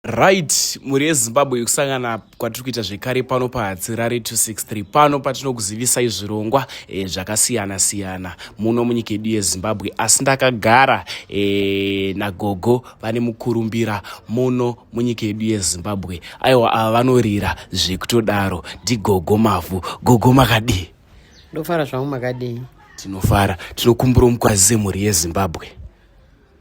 Right, mhuri yeZimbabwe, kusangana kwatiri kuita zvekare pano paHatsirare 263, pano patinokuzivisai zvirongwa zvakasiyana siyana muno munyika yedu yeZimbabwe. Asi ndakagara nagogo vane mukurumbira muno munyika yedu yeZimbabwe. Aiwa, ava vanorira zvekutodaro, ndiGogo Mavhu. Gogo, makadii? Ndofara zvangu, makadii? Tinofara. Tinokumbura mukwazise mhuri yeZimbabwe.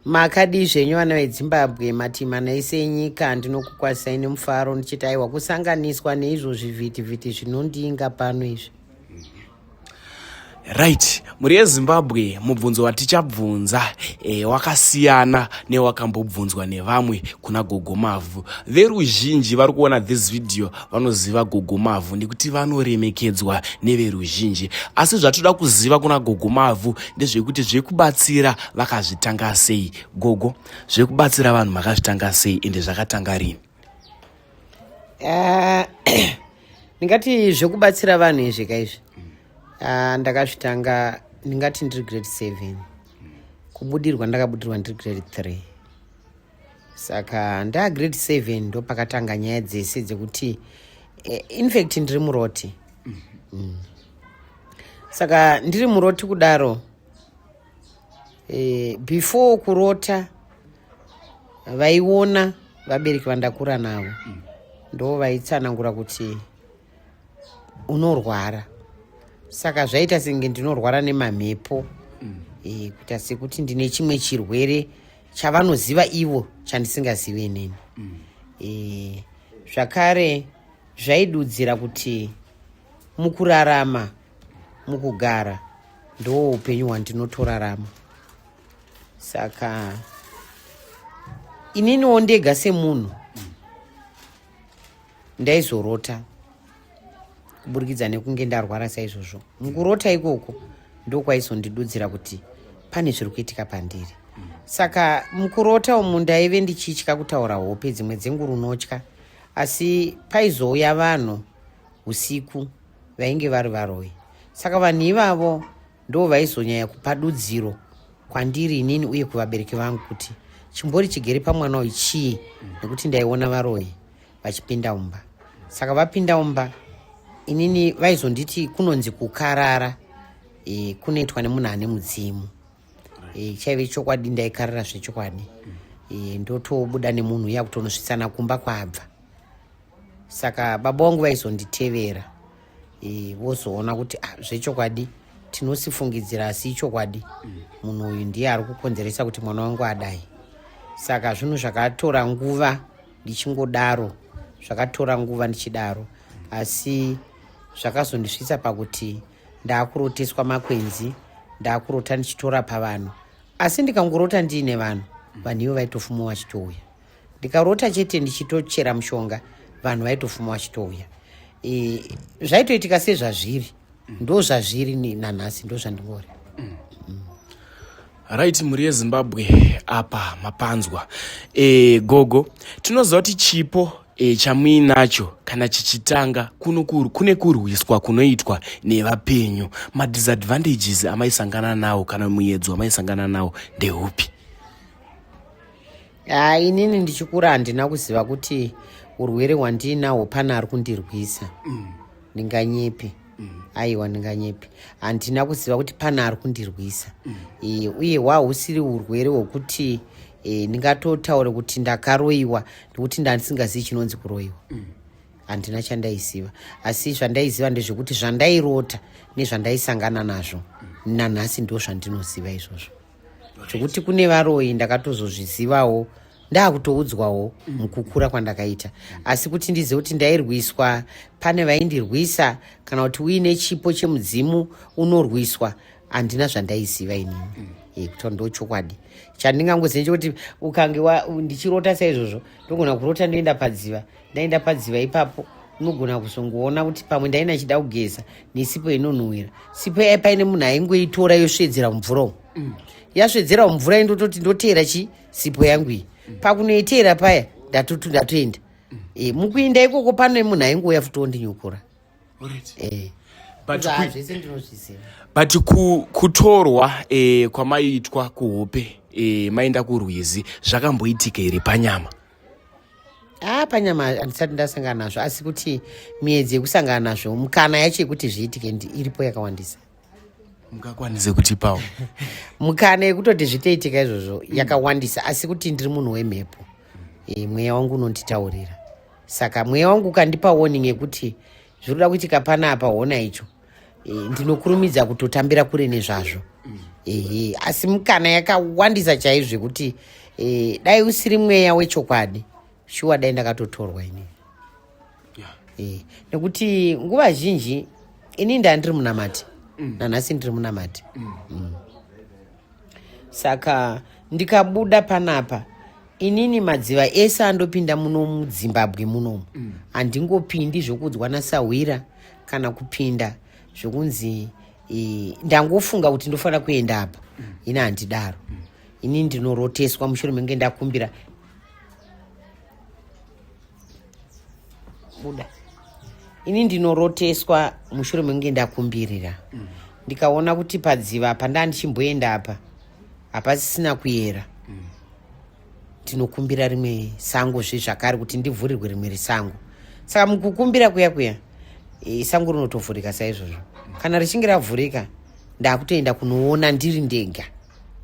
Makadii zvenyu vana veZimbabwe, matimana ese enyika? Ndinokukwazisai nemufaro ndichiti aiwa, kusanganiswa neizvo zvivhitivhiti zvinondinga pano izvi. Right, mhuri yeZimbabwe, mubvunzo watichabvunza wakasiyana newakambobvunzwa nevamwe kuna Gogo Mavhu. Veruzhinji vari kuona this video vanoziva Gogo Mavhu nekuti vanoremekedzwa neveruzhinji, asi zvatoda kuziva kuna Gogo Mavhu ndezvekuti zvekubatsira vakazvitanga sei? Gogo, zvekubatsira vanhu makazvitanga sei, ende zvakatanga rini? Ndingati zvekubatsira vanhu izvi kaizvi, ndakazvitanga ndingati ndiri grade 7. Kubudirwa ndakabudirwa ndiri grade 3, saka ndaa grade 7 ndo pakatanga nyaya dzese dzekuti infact ndiri muroti. Saka ndiri muroti kudaro, before kurota vaiona vabereki vandakura navo ndo vaitsanangura kuti unorwara. Saka zvaita senge ndinorwara nemamhepo, kuita sekuti ndine chimwe chirwere chavanoziva ivo chandisingazivi inini. Zvakare zvaidudzira kuti mukurarama, mukugara, ndo upenyu hwandinotorarama. Saka ininiwo ndega semunhu ndaizorota kuburikidza nekunge ndarwara saizvozvo. Mukurota ikoko ndokwaizondidudzira kuti pane zviri kuitika pandiri. Saka mukurota umu ndaive ndichitya kutaura hope, dzimwe dzenguru unotya, asi paizouya vanhu usiku vainge vari varoyi. Saka vanhu ivavo ndo vaizonyanya kupa dudziro kwandiri inini uye kuvabereki vangu kuti chimbori chigere pamwana uyu chii, nekuti ndaiona varoyi vachipinda mumba. Saka vapinda mumba, inini vaizonditi kunonzi kukarara kunoitwa nemunhu ane mudzimu. Chaive chokwadi, ndaikarara zvechokwadi. Ndotobuda nemunhu uya kutonosvitsana kumba kwaabva. Saka baba vangu vaizonditevera, vozoona kuti ah, zvechokwadi tinosifungidzira, asi ichokwadi, munhu uyu ndiye ari kukonzeresa kuti mwana wangu adai. Saka zvinhu zvakatora nguva ndichingodaro, zvakatora nguva ndichidaro, asi zvakazondisvitsa pakuti ndaakuroteswa makwenzi, ndaakurota ndichitora pavanhu. Asi ndikangorota ndiine vanhu, vanhu ivo vaitofuma vachitouya. Ndikarota chete ndichitochera mushonga, vanhu vaitofuma vachitouya. Zvaitoitika sezvazviri, ndo zvazviri nanhasi, ndo zvandingori. Right, mhuri yeZimbabwe, apa mapanzwa. Gogo, tinoziva kuti chipo chamuinacho kana chichitanga kune kurwiswa kunoitwa nevapenyu. Madisadvantages amaisangana nawo kana muedzo wamaisangana nawo ndeupi? Ha, inini ndichikura handina kuziva kuti urwere hwandiinahwo pane ari kundirwisa. Ndinganyepi? Aiwa, ndinganyepi? Handina kuziva kuti pane ari kundirwisa. Uye hwahusiri urwere hwekuti ndingatotaure kuti ndakaroyiwa, nekuti ndandisingazivi chinonzi kuroyiwa. Handina chandaiziva, asi zvandaiziva ndezvekuti zvandairota nezvandaisangana nazvo nanhasi ndo zvandinoziva izvozvo. Zvekuti kune varoyi ndakatozozvizivawo ndaakutoudzwawo mukukura kwandakaita, asi kuti ndizive kuti ndairwiswa, pane vaindirwisa, kana kuti uine chipo chemudzimu unorwiswa, handina zvandaiziva inini. Kuti ndo chokwadi chandingangoziva chekuti ukange ndichirota saizvozvo, ndogona kurota ndoenda padziva. Ndaenda padziva ipapo, unogona kuzongoona kuti pamwe ndaina chida kugeza nesipo inonhuhwira. Sipo yai paine munhu aingoitora yosvedzera mumvura umu. Yasvedzera mumvura, indototi ndoteera chi sipo yangu iyi. Pakunoiteera paya ndatoenda. Mukuinda ikoko pane munhu aingouya futi ondinyukura. But Zvese ndinozviziva. But kutorwa kwamaiitwa kuhope, maenda kurwizi, zvakamboitika here panyama? Haa, panyama handisati ndasangana nazvo, asi kuti miedzi yekusangana nazvo, mukana yacho yekuti zviitike iripo yakawandisa. Mungakwanise kutipawo? Mukana yekutoti zvitoitika izvozvo yakawandisa, asi kuti ndiri munhu wemhepo, mweya wangu unonditaurira. Saka mweya wangu ukandipa warning yekuti zviri kuda kuitika panapa, hona icho, ndinokurumidza kutotambira kure nezvazvo. Ehe, asi mukana yakawandisa chaizvo zvekuti dai usiri mweya wechokwadi, shuwa dai ndakatotorwa ini. Nekuti nguva zhinji ini ndandiri munamati, nanhasi ndiri munamati. Saka ndikabuda panapa inini, madziva ese andopinda muno muZimbabwe munomu, handingopindi zvokudzwa nasahwira kana kupinda zvokunzi ndangofunga kuti ndofanira kuenda apa. Ini handidaro. Ini ndinoroteswa mushure menge ndakumbira buda. Ini ndinoroteswa mushure menge ndakumbirira, ndikaona kuti padziva apa ndaa ndichimboenda apa hapasisina kuyera, ndinokumbira rimwe sango zve zvakare kuti ndivhurirwe rimwe resango. Saka mukukumbira kuya kuya, sango rinotovhurika saizvozvo. Kana richinge ravhurika, ndakutoenda kunoona ndiri ndega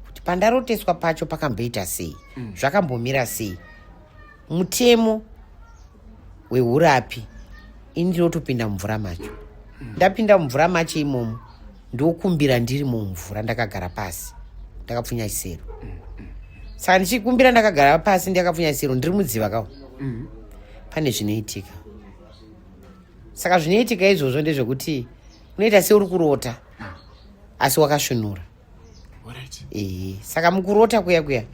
kuti pandaroteswa pacho pakamboita sei, zvakambomira sei. Mutemo weurapi, ini ndinotopinda mumvura macho. Ndapinda mumvura macho imomo, ndokumbira ndiri mumvura ndakagara pasi ndakapfunya chisero. Saka ndichikumbira ndakagara pasi ndakapfunya chisero, ndiri mudziva kawo, pane zvinoitika. Saka zvinoitika izvozvo ndezvekuti unoita seuri kurota asi wakasvinura. Ehe, saka mukurota kuya kuya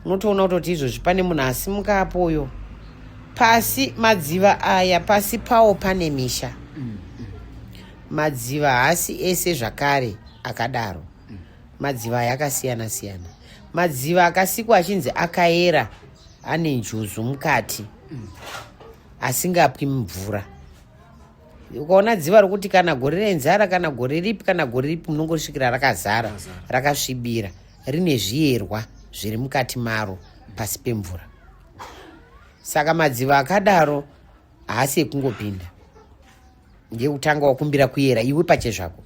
unotoona kutoti izvozvi pane munhu asimuka apoyo pasi. Madziva aya pasi pawo pane misha. Madziva haasi ese zvakare akadaro. Madziva aya akasiyana siyana. Madziva akasikwa achinzi akaera, ane njuzu mukati, asingapwi mvura. Ukaona dziva rokuti kana gore renzara, kana gore ripi, kana gore ripi, munongosvikira rakazara, rakasvibira, rine zviyerwa zviri mukati maro pasi pemvura. Saka madziva akadaro haasi ekungopinda. Ndekutanga wakumbira kuyera iwe pachezvako,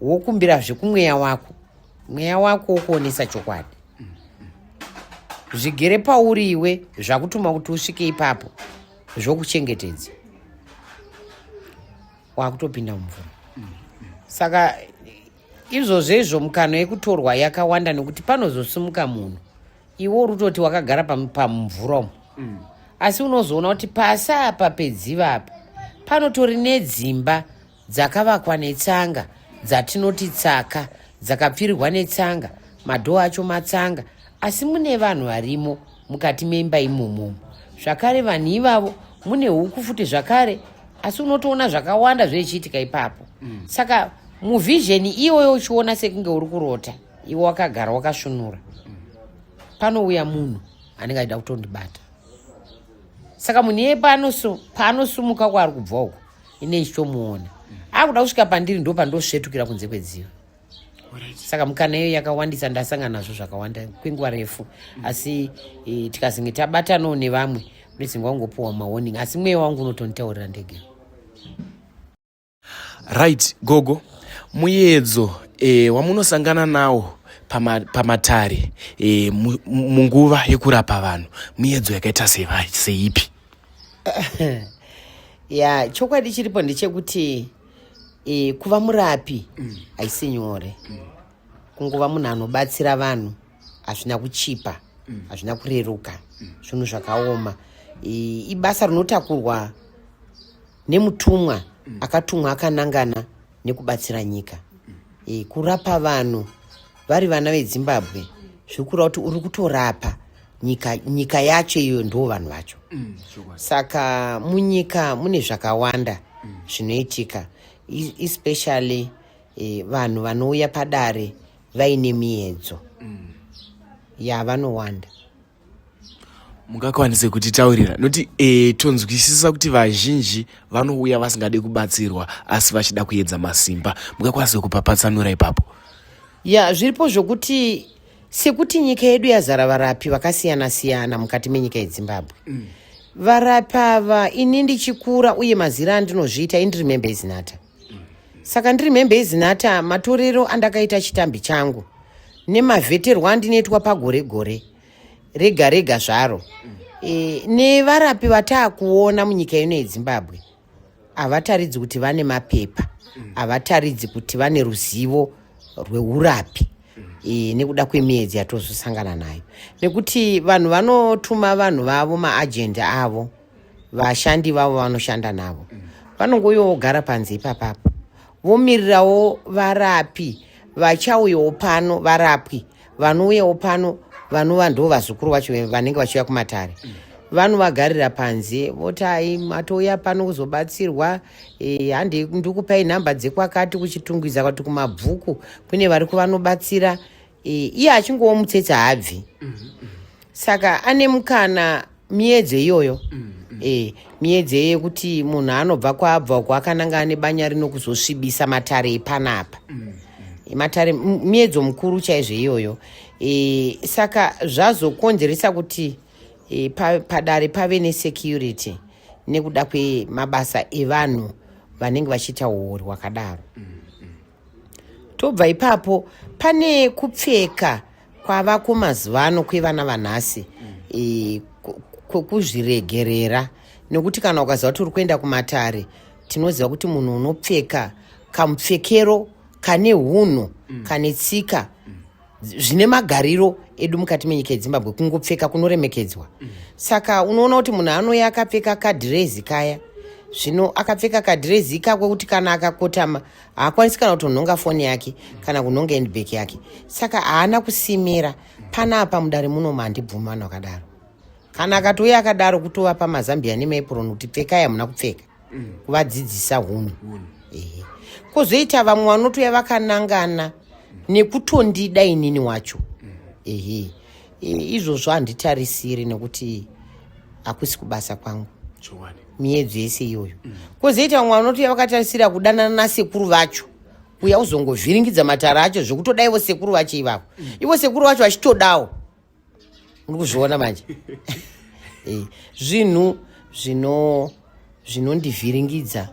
wokumbirazve kumweya wako, mweya wako wokuonesa chokwadi zvigere pauri iwe zvakutuma kuti usvike ipapo, zvokuchengetedza wakutopinda mumvura. Saka izvozvo izvo mukano yekutorwa yakawanda, nekuti panozosimuka munhu, iwe uri kutoti wakagara pamumvura umu, asi unozoona kuti pasi apa pedziva apa panotori nedzimba dzakavakwa netsanga dzatinoti tsaka, dzakapfirirwa netsanga, madhoo acho matsanga, asi mune vanhu varimo mukati memba imomo. Zvakare vanhu ivavo mune huku futi zvakare, asi unotoona zvakawanda zvechiitika ipapo. Saka muvhizheni iyoyo uchiona sekunge uri kurota, iwe wakagara wakasvunura, panouya munhu anenge achida kutondibata. Saka munhu iyeye paanosumuka kwaari kubva uko, ine ndichitomuona akuda kusvika pandiri, ndo pandosvetukira kunze kwedziva. Saka mukana iyo yakawandisa, ndasangana nazvo zvakawanda kwenguva refu, asi tikazinge tabatanawo nevamwe, unozinge wangopuwa mawarning, asi mweya wangu unotonditaurira ndege. Right, gogo, muyedzo wamunosangana nawo pamatare munguva yekurapa vanhu, muyedzo yakaita seipi? Ya, chokwadi chiripo ndechekuti kuva murapi haisi nyore. Kungova munhu anobatsira vanhu hazvina kuchipa, hazvina kureruka, zvinhu zvakaoma. Ibasa rinotakurwa nemutumwa akatumwa akanangana nekubatsira nyika. Kurapa vanhu vari vana veZimbabwe zviri kureva kuti uri kutorapa nyika, nyika yacho iyo ndo vanhu vacho. Saka munyika mune zvakawanda zvinoitika, especially vanhu vanouya padare vaine miedzo yavanowanda. Mungakwanise kutitaurira nokuti tonzwisisa kuti vazhinji vanouya vasingade kubatsirwa asi vachida kuedza masimba. Mungakwanise kupapatsanura ipapo? Ya, zviripo zvokuti sekuti nyika yedu yazara varapi vakasiyana siyana mukati menyika yeZimbabwe. Varapi ava ini ndichikura uye mazira andinozviita ini ndiri membe yezinata. Saka ndiri membe yezinata matorero andakaita chitambi changu nemavheterwo andinoitwa pagore gore rega rega zvaro e, nevarapi vataakuona munyika ino yezimbabwe havataridzi kuti vane mapepa havataridzi kuti vane ruzivo rweurapi e, nekuda kwemiedzo yatozosangana nayo nekuti vanhu vanotuma vanhu vavo maajenti avo vashandi vavo vanoshanda navo vanongouyawo vogara panze ipapapo vomirirawo varapi vachauyawo pano varapwi vanouyawo pano vanova ndo vazukuru vacho vanenge vachiuya kumatare vanovagarira panze voti ai matouya pano kuzobatsirwa e, handi ndikupai nhamba dzekwakati kuchitungwiza kwati kumabvuku kune vari kuvanobatsira e, iye achingowo mutsetse haabvi saka ane mukana miedzo iyoyo mm, mm. E, miedzo iyo yekuti munhu anobva kwaabva uko akananga ane banya rino kuzosvibisa matare epanapa mm, mm. matare miedzo mukuru chaizvo iyoyo e, saka zvazokonzeresa kuti e, pa, padare pave nesecurity nekuda kwemabasa evanhu vanenge vachiita uori hwakadaro mm, mm. Tobva ipapo pane kupfeka kwavako mazuva ano kwevana vanhasi e, kwekuzviregerera nekuti kana ukaziva kuti uri kuenda kumatare tinoziva kuti munhu unopfeka kamupfekero kane hunhu mm. kane tsika mm. zvine magariro edu mukati menyika yezimbabwe kungopfeka kunoremekedzwa mm. saka unoona kuti munhu anouya akapfeka kadhirezi kaya zvino akapfeka kadhirezi ikako kuti kana akakotama haakwanisi kana kutonhonga foni yake kana kunhonga handbag yake saka haana kusimira panapa mudare muno mandibvuma vanhu vakadaro kana akatouya akadaro kutovapa mazambia nemaepron kuti pfekai hamuna kupfeka mm. kuvadzidzisa hunhu ehe kwozoita vamwe vanotouya vakanangana nekutondida inini wacho mm. ehe izvozvo handitarisiri nekuti hakusi kubasa kwangu miedzo yese iyoyo mm. kwozoita vamwe vanotouya vakatarisira kudanana nasekuru vacho kuya kuzongovhiringidza matara acho zvekutoda ivo sekuru vacho ivavo mm. ivo sekuru vacho vachitodawo uri kuzviona manje eh, zvinhu zvino zvinondivhiringidza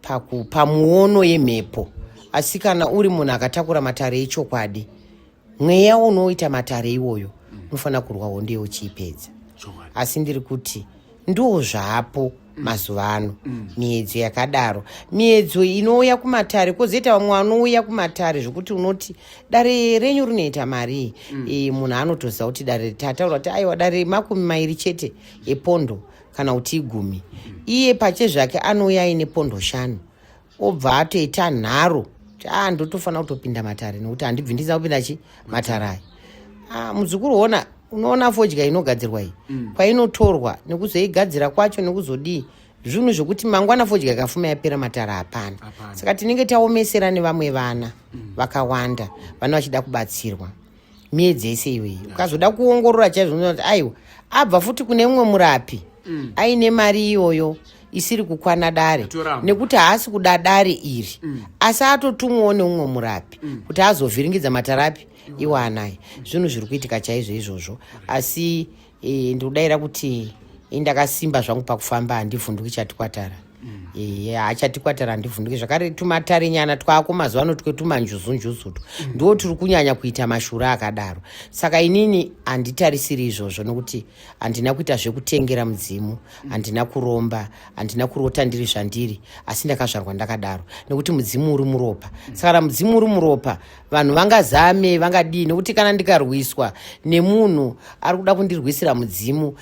paku pamuono yemhepo asi kana uri munhu akatakura matare echokwadi mweya unoita matare iwoyo unofanira kurwa hondo yeuchiipedza asi ndiri kuti ndo zvapo mazuva ano mm. miedzo yakadaro miedzo inouya kumatare kwozoita vamwe vanouya kumatare zvekuti unoti dare renyu rinoita marii mm. e, munhu anotoziva kuti dare tataura kuti aiwa dare 20 chete epondo kana kuti igumi mm. iye pache zvake anouya aine pondo shanu obva atoita nharo kuti a ah, ndotofanira kutopinda matare nekuti handibvi ndisina kupinda chi matare aya ah, muzukuru hona unoona fodya inogadzirwa iyi mm. kwainotorwa nekuzoigadzira kwacho nekuzodii zvinhu zvekuti mangwana fodya ikafuma yapera matare hapana saka tinenge taomesera nevamwe vana mm. vakawanda vana vachida kubatsirwa miedzi yese iyoyi ukazoda kuongorora chaizvo unoona kuti aiwa abva futi kune mumwe murapi mm. aine mari iyoyo isiri kukwana dare nekuti haasi kuda dare iri mm. asi atotumwawo neumwe murapi mm. kuti azovhiringidza matarapi iwo anaye zvinhu zviri kuitika chaizvo izvozvo asi e, ndikudaira kuti indakasimba zvangu pakufamba handivhunduki chatikwatara mm. e, hachatikwatara handivhunduki zvakare tumatare nyana twako mazuva ano twetumanjuzunjuzutu mm. ndiwo tiri kunyanya kuita mashura akadaro saka inini handitarisiri izvozvo nokuti handina kuita zvekutengera mudzimu handina kuromba handina kurota ndiri zvandiri asi ndakazvarwa ndakadaro nekuti mudzimu uri muropa saka kana mudzimu uri muropa vanhu vangazame vangadii nekuti kana ndikarwiswa nemunhu ari kuda kundirwisira mudzimu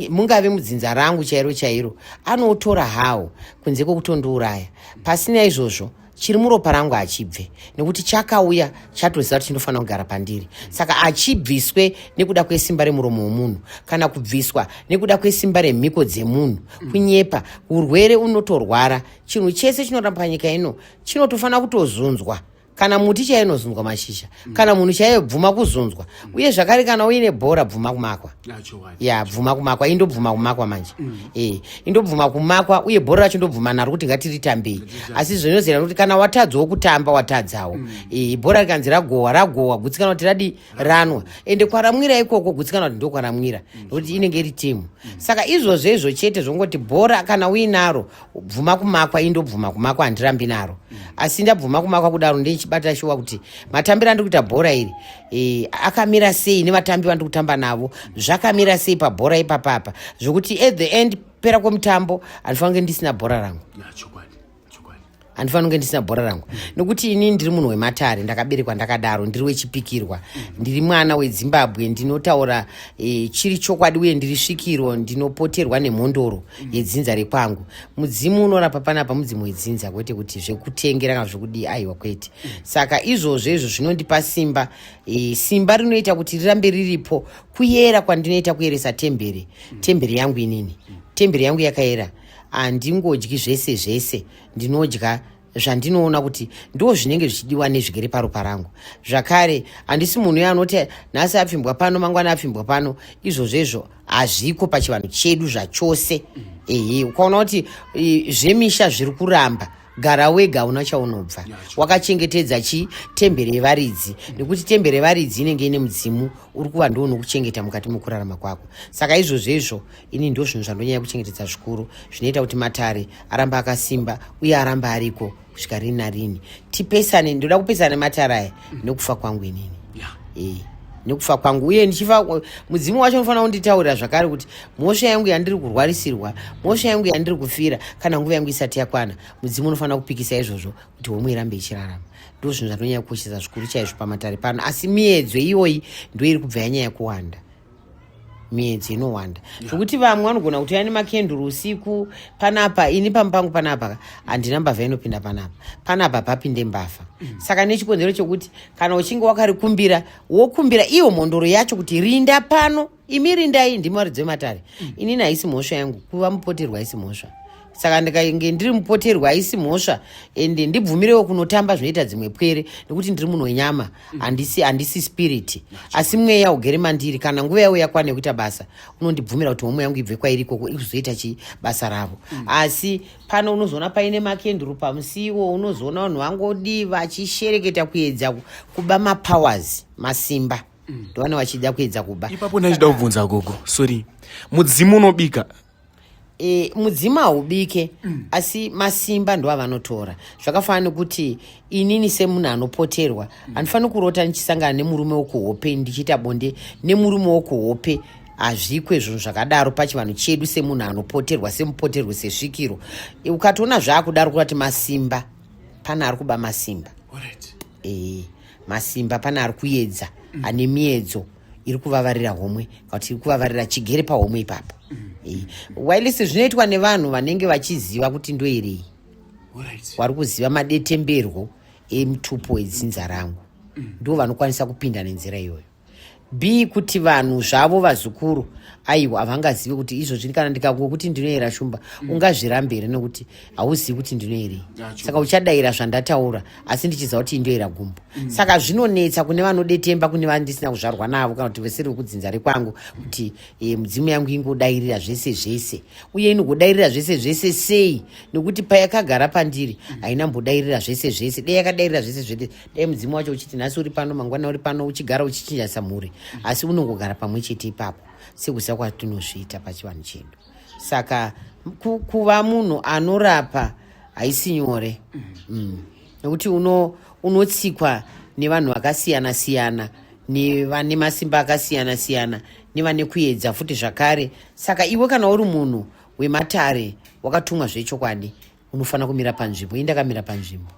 mungave mudzinza rangu chairo chairo anotora hawo kunze kwekutondiuraya pasina izvozvo chiri muropa rangu hachibve nekuti chakauya chatoziva kuti chinofanira kugara pandiri saka achibviswe nekuda kwesimba remuromo wemunhu kana kubviswa nekuda kwesimba remhiko dzemunhu kunyepa urwere unotorwara chinhu chese chinoramba panyika ino chinotofanira kutozunzwa. Kana muti chaiyo inozunzwa mashizha, kana munhu chaiyo bvuma kuzunzwa. Uye zvakare kana uine bhora, bvuma kumakwa. Ya, bvuma kumakwa. Indobvuma kumakwa manje. E, indobvuma kumakwa. Uye bhora racho ndobvuma naro kuti ngatiritambei, asi zvinozera kuti kana watadzawo kutamba, watadzawo. E, bhora rikanzi ragohwa, ragohwa. Gutsikana kuti radi ranwa, ende kwaramwira ikoko, gutsikana kuti ndokwaramwira, nekuti inenge iri timu. Saka izvozvo izvo chete zvongoti bhora kana uinaro, bvuma kumakwa. Indobvuma kumakwa, handirambi naro. Asi ndabvuma kumakwa kudaro, ndichibata shuwa kuti matambiro andiri kuita bhora iri akamira sei, nevatambi vandiri kutamba navo zvakamira sei pabhora ipapapa, zvokuti at the end pera kwemutambo handifanira kunge ndisina bhora rangu. Handifanira kunge ndisina bhora rangu, nekuti ini ndiri munhu wematare, ndakaberekwa ndakadaro, ndiri wechipikirwa, ndiri mwana weZimbabwe, ndinotaura chiri chokwadi, uye ndiri svikiro, ndinopoterwa nemhondoro yedzinza rekwangu. Mudzimu unorapa panapa mudzimu wedzinza, kwete kuti zvekutengera kana zvekudii, aiwa, kwete. Saka izvozvo izvo zvinondipa simba, simba rinoita kuti rirambe riripo, kuyera kwandinoita, kuyeresa temberi, temberi yangu inini. Temberi yangu yakayera, handingodyi zvese zvese. Ndinodya zvandinoona kuti ndo zvinenge zvichidiwa nezvigere paropa rangu. Zvakare handisi munhu anoti nhasi apfimbwa pano, mangwana apfimbwa pano. Izvozvo izvo hazviko pachivanhu chedu zvachose. Ehe, ukaona kuti zvemisha zviri kuramba, gara wega, una chaunobva wakachengetedza chi temberi yevaridzi, nekuti temberi yevaridzi inenge ine mudzimu uri kuva ndo unokuchengeta mukati mekurarama kwako. Saka izvozvo izvo ini ndo zvinhu zvandonyanya kuchengetedza zvikuru, zvinoita kuti matare aramba akasimba uye aramba ariko kusvika rini narini. Tipesane, ndoda kupesana nematare aya nekufa kwangu inini. Nekufa kwangu, uye ndichifa, mudzimu wacho unofanira kunditaurira zvakare kuti mhosva yangu yandiri kurwarisirwa, mhosva yangu yandiri kufira, kana nguva yangu isati yakwana, mudzimu unofanira kupikisa izvozvo kuti homwe irambe ichirarama. Ndo zvinhu zvatonyanya kukoshesa zvikuru chaizvo pamatare pano. Asi miedzo iyoyi ndo iri kubva yanyanya kuwanda, miedzo inowanda zvokuti vamwe vanogona kutouya nemakenduru usiku panapa. Ini pamba pangu panapa handina mbavha inopinda panapa. Panapa papinde mbavha. Saka nechikonzero chokuti kana uchinge wakarikumbira, wokumbira iyo mhondoro yacho kuti rinda pano, imi rindai, ndimi varidzi vematare. Inini haisi mhosva yangu kuva mupoterwa, haisi mhosva. Saka ndikange ndiri mupoterwa, haisi mhosva, ende ndibvumirewo kunotamba zvinoita dzimwe pwere, nekuti ndiri munhu wenyama, handisi spirit, asi mweya ugere mandiri. Kana nguva yavo yakwana yekuita basa, unondibvumira kuti homwe yangu ibve kwairi ikoko ikuzoita chi basa ravo. Asi pano unozoona paine makenduru pamusiwo, unozoona vanhu vangodi vachishereketa kuedza kuba mapowers, masimba, ndovana vachida kuedza kuba. Ipapo ndachida kubvunza gogo, sorry, mudzimu unobika? E, mudzimu haubike, asi masimba ndo avanotora. Zvakafanana nekuti inini semunhu anopoterwa handifaniri kurota ndichisangana nemurume wokuhope, ndichiita bonde nemurume wokuhope. Hazvikwe zvinhu zvakadaro pachivanhu chedu semunhu anopoterwa, semupoterwe, sesvikiro. E, ukatoona zvaakudaro, kurati masimba, pane ari kuba masimba. E, masimba, pane ari kuedza, ane miedzo iri kuvavarira homwe kana kuti iri kuvavarira chigere pahomwe ipapo. Whilst zvinoitwa nevanhu vanenge vachiziva kuti ndoerei, vari kuziva madetemberwo emutupo edzinza rangu, ndo vanokwanisa kupinda nenzira iyoyo. B kuti vanhu zvavo vazukuru, aiwa, havangazivi kuti izvozvi kana ndikakuti ndinoyera shumba, ungazvirambe here? Nekuti hauzivi kuti ndinoyerei. Saka uchadayira zvandataura, asi ndichiziva kuti indoyera gumbo. Saka zvinonetsa kune vanodetemba, kune vandisina kuzvarwa navo kana kuti veseri vekudzinza rekwangu, kuti mudzimu yangu ingodayirira zvese zvese. Uye inogodayirira zvese zvese sei? Nekuti payakagara pandiri haina mbodayirira zvese zvese. Dai yakadayirira zvese zvese, dai mudzimu wacho uchiti nhasi uri pano, mangwana uri pano, uchigara uchichinjanisa mhuri. Asi unongogara pamwe chete ipapo, sekuziva kwatinozviita pachivanhu chedu. Saka kuva munhu anorapa haisi nyore, Nekuti unotsikwa nevanhu vakasiyana siyana, nevane masimba akasiyana siyana, nevane kuedza futi zvakare. Saka iwe kana uri munhu wematare wakatumwa zvechokwadi, unofanira kumira panzvimbo. Ii, ndakamira panzvimbo.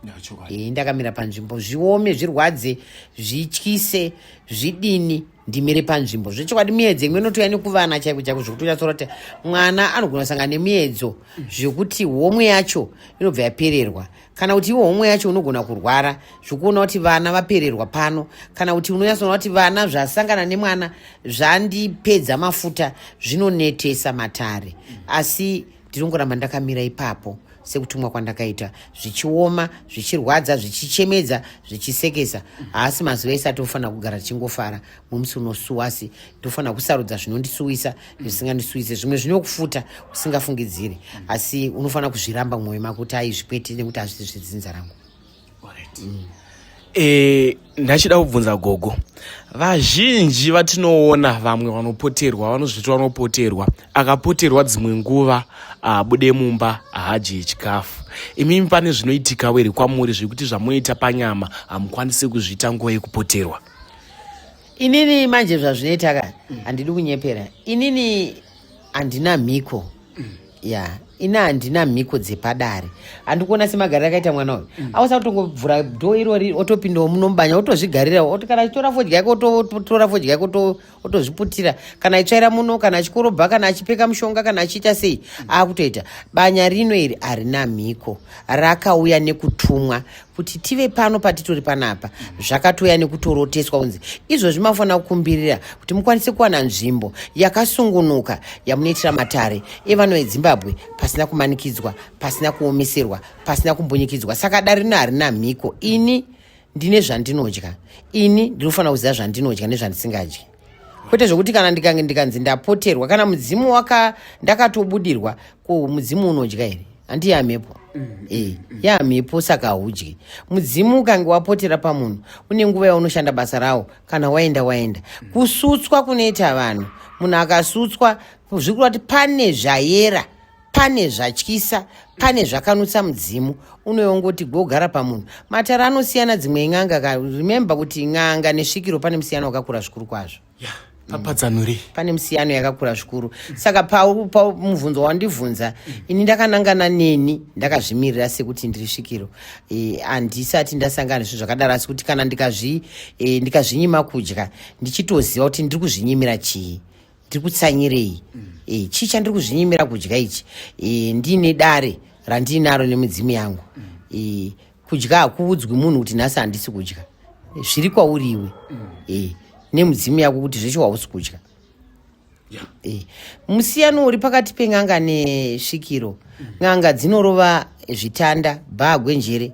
Ii, ndakamira panzvimbo. Zviome, zvirwadze, zvityise, zvidini, ndimire panzvimbo zvechokwadi. Miedzo imwe inotouya nekuvana chaiko chaiko, zvekuti uchatsora kuti mwana anogona kusangana nemiedzo zvekuti homwe yacho inobva yapererwa, kana kuti iwo homwe yacho unogona kurwara zvekuona kuti vana vapererwa pano, kana kuti unonyatsoona kuti vana zvasangana nemwana zvandipedza mafuta. Zvinonetesa matare, asi ndinongoramba ndakamira ipapo. sekutumwa kwandakaita, zvichioma, zvichirwadza, zvichichemedza, zvichisekesa. Haasi mazuva ese atofanira kugara tichingofara. Mumusi unosuwa, asi ndofanira kusarudza zvinondisuwisa nezvisingandisuwise. Zvimwe zvinokufuta usingafungidziri, asi unofanira kuzviramba mumwoyo mako kuti aizvikwete, nekuti hazvisi zvedzinza rangu. Ndachida kubvunza gogo, vazhinji vatinoona vamwe vanopoterwa, vanozviti vanopoterwa, akapoterwa dzimwe nguva abude mumba, haadye chikafu. Imimi pane zvinoitikawo here kwamuri zvekuti zvamunoita panyama hamukwanisi kuzviita nguva yekupoterwa? Inini manje zvazvinoita ka, handidi kunyepera, inini handina mhiko. Ya, ini handina mhiko dzepadare. Handikuona semagariro akaita mwana uyu. Ausa kutongovhura door irori, otopindawo munomubanya, otozvigarira, oti kana achitora fodya yake, ototora fodya yake, otozviputira. Kana aitsvaira muno, kana achikorobha, kana achipeka mushonga, kana achiita sei, akutoita. Banya rino iri harina mhiko, rakauya nekutumwa kuti tive pano patitori panapa. Zvakatouya nekutoroteswa kunzi izvozvi mafanira kukumbirira kuti mukwanise kuwana nzvimbo yakasungunuka yamunoitira matare evano eZimbabwe, pasina kumanikidzwa, pasina kuomeserwa, pasina kumbunyikidzwa. Saka dare rino harina mhiko. Ini ndine zvandinodya, ini ndinofanira kuziva zvandinodya nezvandisingadyi, kwete zvokuti kana ndikange ndikanzi ndapoterwa kana mudzimu waka ndakatobudirwa. Ko mudzimu unodya here? Handi yamhepo? E, yamhepo, saka haudyi. Mudzimu ukange wapotera pamunhu, une nguva yaunoshanda basa rawo. Kana waenda, waenda. Kusutswa kunoita vanhu, munhu akasutswa, zviri kureva kuti pane zvayera, pane zvatyisa, pane zvakanutsa mudzimu. Unoyongoti gogara pamunhu. Matare anosiyana, dzimwe n'anga ka. Remember kuti n'anga nesvikiro pane musiyano wakakura zvikuru kwazvo. Papadzanurei. Pane musiyano yakakura zvikuru. Saka pamubvunzo wandibvunza, ini ndakanangana neni ndakazvimirira sekuti ndiri svikiro. Handisati ndasangana nezvinhu zvakadaro, asi kuti kana ndikazvinyima kudya, ndichitoziva kuti ndiri kuzvinyimira chii, ndiri kutsanyirei, chii chandiri kuzvinyimira kudya ichi. Ndine dare randinaro nemidzimu yangu. Kudya hakuudzwi munhu kuti nhasi handisi kudya. Zviri kwauri iwe nemudzimu yako kuti zveshe hausi kudya. Musiyano uri pakati pen'anga nesvikiro, n'anga dzinorova zvitanda, bhagwenjere,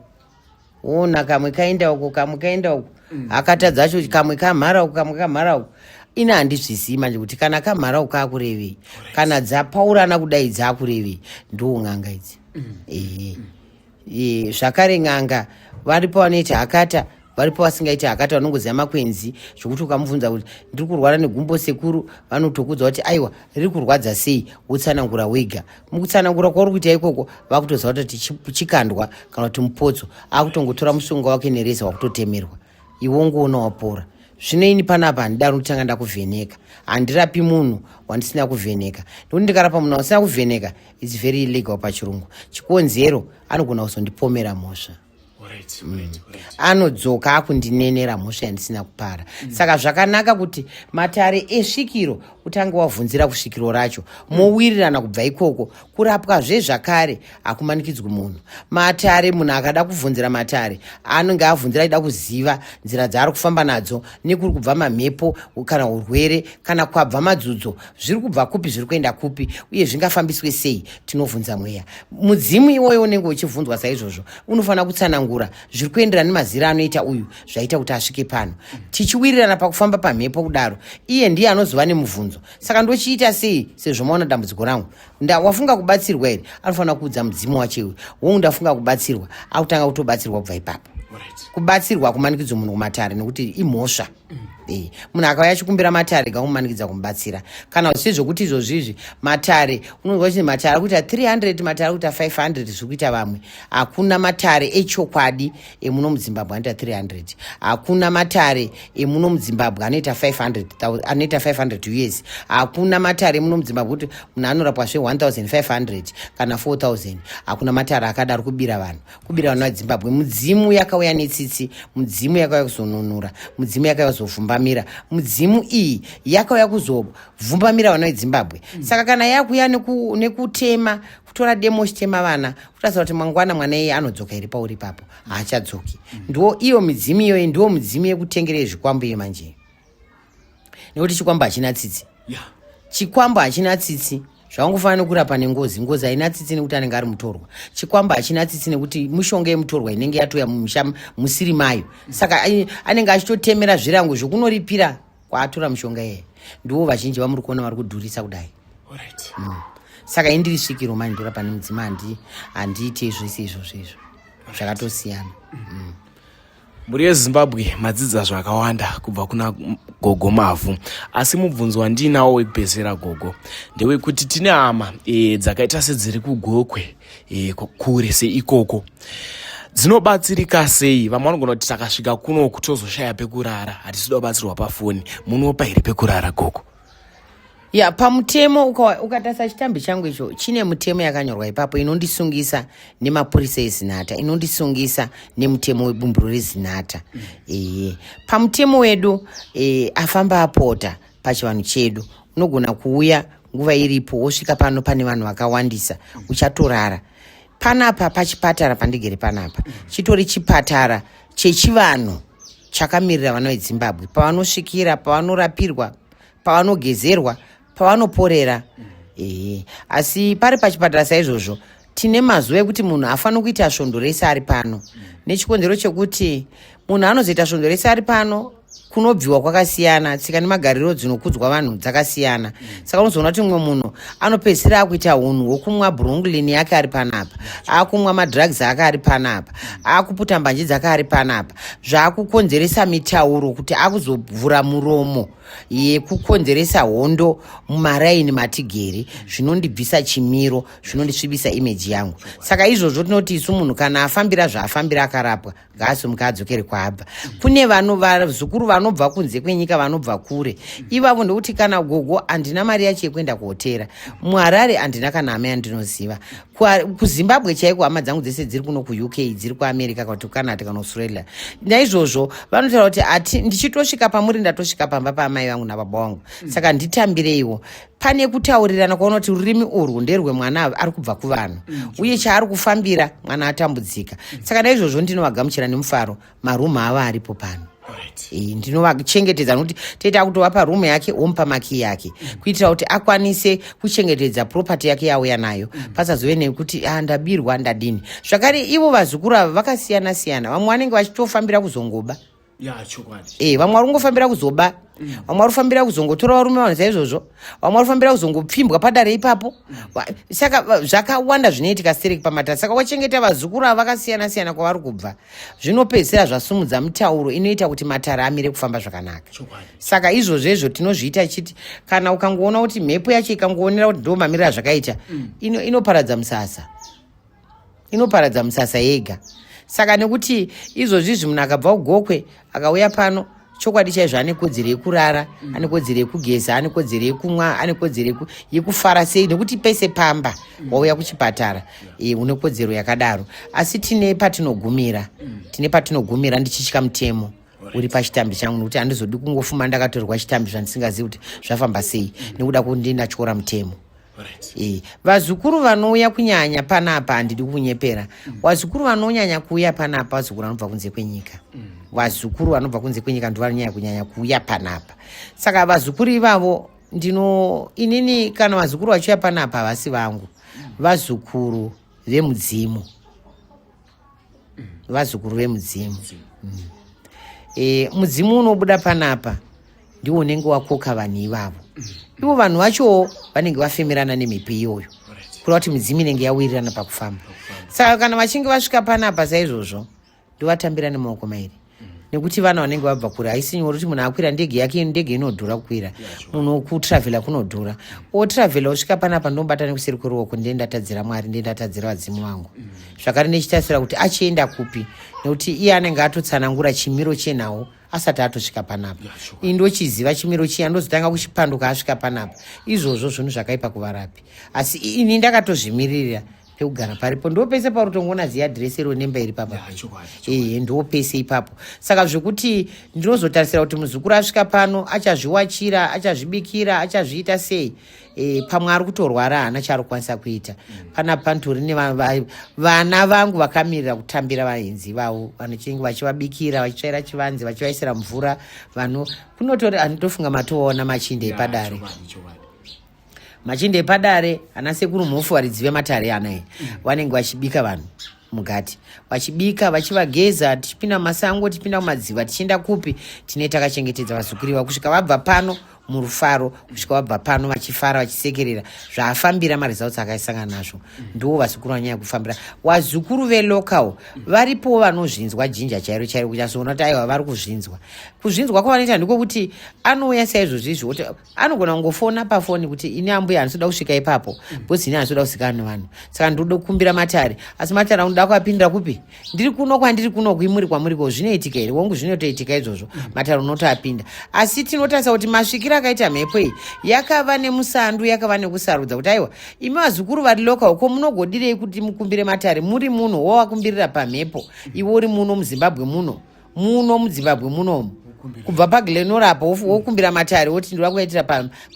ona kamwe kaenda uko, kamwe kaenda uko, hakata dzacho, kamwe kamhara uko, kamwe kamhara uko. Ini handizvizii manje kuti kana kamhara uko kakurevei, kana dzapaurana kudai dzakurevei. Ndo n'anga idzi. Ehe. Zvakare n'anga varipo vanoita hakata, varipo vasingaiti hakata, vanongoziva makwenzi, zvokuti ukamubvunza kuti ndiri kurwara negumbo sekuru, vanotokudza kuti aiwa, riri kurwadza sei, wotsanangura wega. Mukutsanangura kwauri kuita ikoko, vakutoziva kuti chikandwa kana kuti mupotso. Akutongotora musunga wake nereza, wakutotemerwa, iwe ungoona wapora. Zvino ini panapa handidaro, kutanga ndakuvheneka. Handirapi munhu wandisina kuvheneka, nekuti ndikarapa munhu wandisina kuvheneka, it's very illegal pachirungu. Chikonzero, anogona kuzondipomera mhosva. Anodzoka akundinenera mhosva yandisina kupara. Saka zvakanaka kuti matare esvikiro utange wavhunzira kusvikiro racho, mowirirana kubva ikoko. Kurapwazve zvakare hakumanikidzwi munhu. Matare, munhu akada kuvhunzira matare, anenge avhunzira achida kuziva nzira dzaari kufamba nadzo, nekuri kubva mamhepo kana urwere, kana kwabva madzudzo, zviri kubva kupi, zviri kuenda kupi, uye zvingafambiswe sei. Tinovhunza mweya, mudzimu iwoyo unenge uchivhunzwa saizvozvo unofanira kutsanangura zviri kuenderana nemazira anoita uyu, zvaita kuti asvike pano, tichiwirirana pakufamba pamhepo kudaro. Iye ndiye anozova nemubvunzo, saka ndochiita sei sezvo maona dambudziko rangu? Wafunga kubatsirwa here? Anofanira kuudza mudzimu wacho iwe, wongu, ndafunga kubatsirwa. Akutanga kutobatsirwa kubva ipapo. Kubatsirwa hakumanikidzwa munhu kumatare, nekuti imhosva. Munhu akauya achikumbira matare, gamumanikidza kumubatsira. Kana sezvokuti izvozvizvi matare, unonzwa kuti matare akuita 300, matare akuita 500, zviri kuita vamwe. Hakuna matare echokwadi emuno muZimbabwe anoita 300. Hakuna matare emuno muZimbabwe anoita 500, anoita 500 US. Hakuna matare emuno muZimbabwe kuti munhu anorapwa zve1500 kana 4000. Hakuna matare akadaro. Kubira vanhu, kubira vanhu vaZimbabwe. Mudzimu yakauya netsitsi, mudzimu yakauya kuzonunura, mudzimu yakauya kuzovhumbamira. Mudzimu iyi yakauya kuzovhumbamira vana veZimbabwe. Saka kana yakuya nekutema, kutora demo chitema vana, kutarisa kuti mangwana mwana iye anodzoka here pauri ipapo? Haachadzoki. Ndo iyo midzimu iyoyi, ndiwo midzimu yekutengerei zvikwambo iye manje, nekuti chikwambo hachina tsitsi. Chikwambo hachina tsitsi. Zvakangofanana nekurapa nengozi. Ngozi haina tsitsi nekuti anenge ari mutorwa. Chikwamba hachina tsitsi nekuti mishonga yemutorwa inenge yatouya mumusha musiri mayo. Saka anenge achitotemera zvirango zvekunoripira kwaatora mishonga iye. Ndiwo vazhinji vamuri kuona vari kudhurisa kudai. Saka indiri svikiro manje ndorapa nemudzima, handiite zvese izvozvo izvo. Zvakatosiyana. Mhuri yeZimbabwe, madzidza zvakawanda kubva kuna Gogo Mavhu, asi mubvunzo wandiinawo wekupedzisira gogo ndewekuti tine hama dzakaita sedziri kuGokwe, kure seikoko, dzinobatsirika sei? Vamwe vanogona kuti takasvika kunoku tozoshaya pekurara, hatisi kuda kubatsirwa pafoni. Munopa here pekurara gogo? Ya, pamutemo ukatarisa chitambi changu icho chine mutemo yakanyorwa ipapo inondisungisa nemapurisa eZinata, inondisungisa nemutemo webumbiro reZinata. Ehe, pamutemo wedu afamba apota pachivanhu chedu, unogona kuuya nguva iripo wosvika pano pane vanhu vakawandisa, uchatorara panapa pachipatara pandigere panapa. Chitori chipatara chechivanhu chakamirira vana veZimbabwe pavanosvikira, pavanorapirwa, pavanogezerwa, pavanoporera. Ehe, asi pari pachipatara saizvozvo tine mazuva ekuti munhu afaniri kuita svondo rese ari pano, nechikonzero chekuti munhu anozoita svondo rese ari pano, kunobviwa kwakasiyana, tsika nemagariro dzinokudzwa vanhu dzakasiyana. Saka unozoona kuti mumwe munhu anopedzisira akuita unhu hwokumwa bronglin yake ari panapa, akumwa madrugs ake ari panapa, akuputa mbanje dzake ari panapa, zvaakukonzeresa mitauro kuti akuzovhura muromo yekukonzeresa hondo mumaraini matigere, zvinondibvisa chimiro, zvinondisvibisa imeji yangu. Saka izvozvo tinoti isu munhu kana afambira zvaafambira, akarapwa, ngaasimuka adzokere kwaabva. Kune vano vazukuru vanobva kunze kwenyika, vanobva kure ivavo, ndokuti kana gogo handina mari yacho yekuenda kuhotera muHarare, handina kana hama yandinoziva kuZimbabwe chaiko, hama dzangu dzese dziri kuno kuUK, dziri kuAmerica kana kuti kuCanada kana Australia. Naizvozvo vanotaura kuti ati ndichitosvika pamuri ndatosvika pamba paamai vangu nababa vangu, saka nditambireiwo. Pane kutaurirana kwaona kuti rurimi urwu nderwemwana ari kubva kuvanhu, uye chaari kufambira mwana atambudzika. Saka naizvozvo ndinovagamuchira nemufaro, marumu avo aripo pano. Ndinovachengetedza nokuti toita kutovapa rumu yake, womupa makiyi yake, kuitira kuti akwanise kuchengetedza property yake yauya nayo, pasazove nekuti ah, ndabirwa, ndadini. Zvakare ivo vazukuru ava vakasiyana siyana, vamwe vanenge vachitofambira kuzongoba. Ya, chokwadi. Vamwe vari kungofambira kuzoba, vamwe vari kufambira kuzongotora varume vanhu saizvozvo, vamwe vari kufambira kuzongopfimbwa padare ipapo. Saka zvakawanda zvinoitika stereki pamatare. Saka wachengeta vazukuru ava vakasiyana siyana kwavari kubva, zvinopedzisira zvasumudza mitauro inoita kuti matare amire kufamba zvakanaka. Saka izvozvo izvo tinozviita chiti kana ukangoona kuti mhepo yacho ikangoonera kuti ndo mamiriro azvakaita, inoparadza musasa, inoparadza musasa yega. Saka nekuti izvozvi izvi munhu akabva kuGokwe akauya pano, chokwadi chaizvo ane kodzero yekurara, ane kodzero yekugeza, ane kodzero yekumwa, ane kodzero yekufara sei, nekuti pese pamba wauya kuchipatara, une kodzero yakadaro. Asi tine patinogumira, tine patinogumira, ndichitya mutemo uri pachitambi changu, nekuti handizodi kungofuma ndakatorerwa chitambi zvandisingazivi kuti zvafamba sei, nekuda kuti ndatyora mutemo. Vazukuru vanouya kunyanya panapa, handidi kunyepera, vazukuru vanonyanya kuuya panapa vazukuru vanobva kunze kwenyika. Vazukuru vanobva kunze kwenyika ndo vanonyanya kunyanya kuuya panapa. Saka vazukuru ivavo ndino inini kana vazukuru vachiuya panapa havasi vangu, vazukuru vemudzimu, vazukuru vemudzimu. Mudzimu unobuda panapa ndiwo unenge wakoka vanhu ivavo. Ivo vanhu vachowo vanenge vafemerana nemhepo iyoyo, kureva kuti midzimu inenge yawirirana pakufamba. Saka kana vachinge vasvika panapa saizvozvo, ndovatambira nemaoko mairi, nekuti vana vanenge vabva kure. Haisi nyore kuti munhu akwira ndege yake, ndege inodhura kukwira, munhu kutravhela kunodhura, otravhela osvika panapa, ndomubata nekuseri kweruoko, ndiye ndatadzira Mwari, ndiye ndatadzira vadzimu vangu. Zvakare nechitasira kuti achienda kupi, nekuti iye anenge atotsanangura chimiro chenhau asati atosvika panapa. Ini ndochiziva chimiro chiya, ndozotanga kuchipanduka asvika panapa. Izvozvo zvinhu zvakaipa kuvarapi, asi ini ndakatozvimiririra pekugara paripo. Ndo pese pauri tongoona ziya dhiresi iro nemba iri papa. Ehe, ndo pese ipapo. Saka zvekuti ndinozotarisira kuti muzukuru asvika pano achazviwachira, achazvibikira, achazviita sei, pamwe ari kutorwara, haana chaari kukwanisa kuita. Panapa panotori nevana vangu vakamirira kutambira vaenzi vavo, vanochinge vachivabikira, vachitsvaira chivanze, vachivaisira mvura. Vanhu kunotori, handitofunga matoona machinda epadare. Machinda epadare, ana sekuru Mhofu, varidzi vematare anai, vanenge vachibika vanhu mugati, vachibika, vachivageza, tichipinda mumasango, tichipinda mumadziva, tichienda kupi, tine takachengetedza vazukuru iva kusvika vabva pano murufaro, kusvika vabva pano vachifara, vachisekerera zvaafambira, maresults akaisangana nazvo. Ndiwo vazukuru vanyanya kufambira. Vazukuru velocal varipowo vanozvinzwa jinja chairo chairo, kunyatsoona kuti aiwa, vari kuzvinzwa. Kuzvinzwa kwavanoita ndikokuti anouya saizvozvo izvo, kuti anogona kungofona pafoni kuti, "Ini ambuya handisi kuda kusvika ipapo, because ini handisi kuda kusikana nevanhu, saka ndinoda kukumbira matare. Asi matare anoda kuapindira kupi? Ndiri kuno kwandiri kunoku, imuri kwamuriko. Zvinoitika here?" Wongu, zvinotoitika izvozvo. Matare unotoapinda, asi tinotarisa kuti masvikiro akaita mhepo iyi yakava nemusandu, yakava nekusarudza kuti aiwa, imi vazukuru vari local ko, munogodirei kuti mukumbire matare muri muno, wowakumbirira pamhepo, iwe uri muno muZimbabwe, muno muZimbabwe munomu, kubva paGlen Norah apo, wokumbira matare, woti ndoda kuaitira